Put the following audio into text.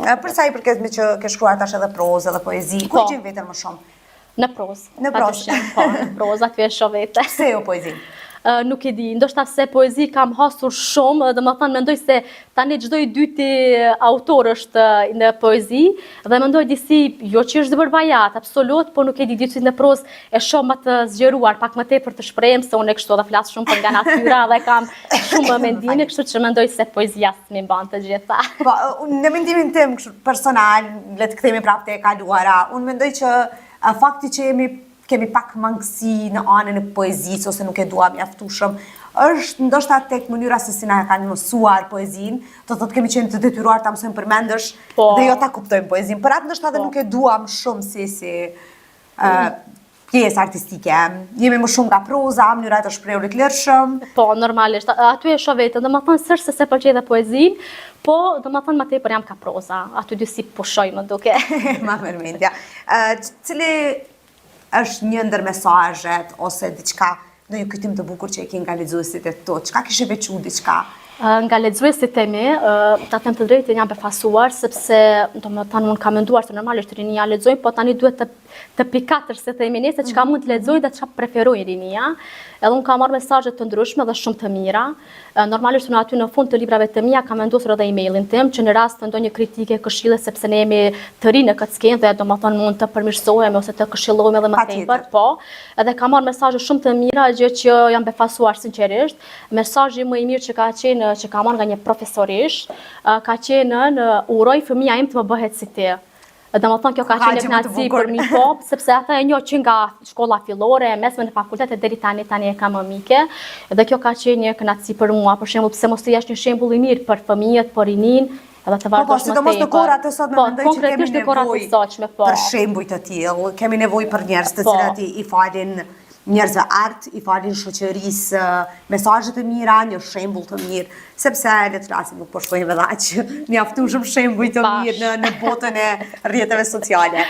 Për sa i përket me që ke shkruar tash edhe prozë edhe poezi, ku e gjen veten më shumë? Në prozë. Në prozë. Po, në prozë, aty e shoh veten. Pse jo poezi? Nuk e di, ndoshta se poezi kam hasur shumë, domethënë mendoj se tani çdo i dyti autor është në poezi, dhe mendoj disi, jo që është bërë bajat, absolut, po nuk e di, disi në prozë e shoh më të zgjeruar, pak më tepër të shprehem, se unë kështu edhe flas shumë për nga natyra dhe kam shumë mendime, kështu që mendoj se poezia m'i mban të gjitha. Po, në mendimin tim kështu personal, le të kthehemi prapë te e kaluara, unë mendoj që fakti që jemi kemi pak mangësi në anën e poezisë ose nuk e dua mjaftueshëm, është ndoshta tek mënyra se si na e kanë mësuar poezinë, do thotë kemi qenë të detyruar ta mësojmë përmendësh dhe jo ta kuptojmë poezinë. Për atë ndoshta edhe nuk e duam shumë si pjesë artistike. Jemi më shumë nga proza, mënyra e të shprehurit lirshëm. Po, normalisht, aty e shoh veten, domethënë s'është se s'e pëlqej dhe poezinë, po, domethënë më tepër jam ka proza, aty disi pushoj më duke. Ma merr mendja. Cili është një ndër mesazhet ose diçka, ndonjë kujtim të bukur që e ke nga lexuesit e tu? Çka kishe veçu diçka? Nga lexuesit e mi, ta them të drejtën jam befasuar sepse domethënë unë kam menduar se normalisht rinia lexojnë, po tani duhet të pikatësh se themi ne se çka mund të lexojnë dhe çka preferojnë rinia. Edhe unë kam marrë mesazhe të ndryshme dhe shumë të mira. Normalisht unë aty në fund të librave të mia kam vendosur edhe emailin tim që në rast të ndonjë kritike, këshille sepse ne jemi të ri në këtë skenë dhe domethënë mund të përmirësohemi ose të këshillohemi edhe më tepër, po. Edhe kam marrë mesazhe shumë të mira, gjë që jam befasuar sinqerisht. Mesazhi më i mirë që ka qenë që kam marrë nga një profesorish, ka qenë në uroj fëmija im të më bëhet si ti. Domethënë kjo ka qenë kënaqësi për mi po, sepse ata e njoh që nga shkolla fillore, e mesme në fakultet e deri tani tani e kam më mike. Dhe kjo ka qenë një kënaqësi për mua, për shembull, pse mos të jesh një shembull i mirë për fëmijët, për rininë, edhe të po, po, vazhdosh më tepër. Po, sidomos në kohërat e sotme, po, mendoj që kemi nevojë po. për shembuj të tillë, kemi nevojë për njerëz të po. cilët i falin njerëzve art, i falin shoqërisë mesazhe të mira, një shembull të mirë, sepse le të flasim nuk po shohim edhe aq mjaftueshëm shembuj të mirë në botën e rrjeteve sociale.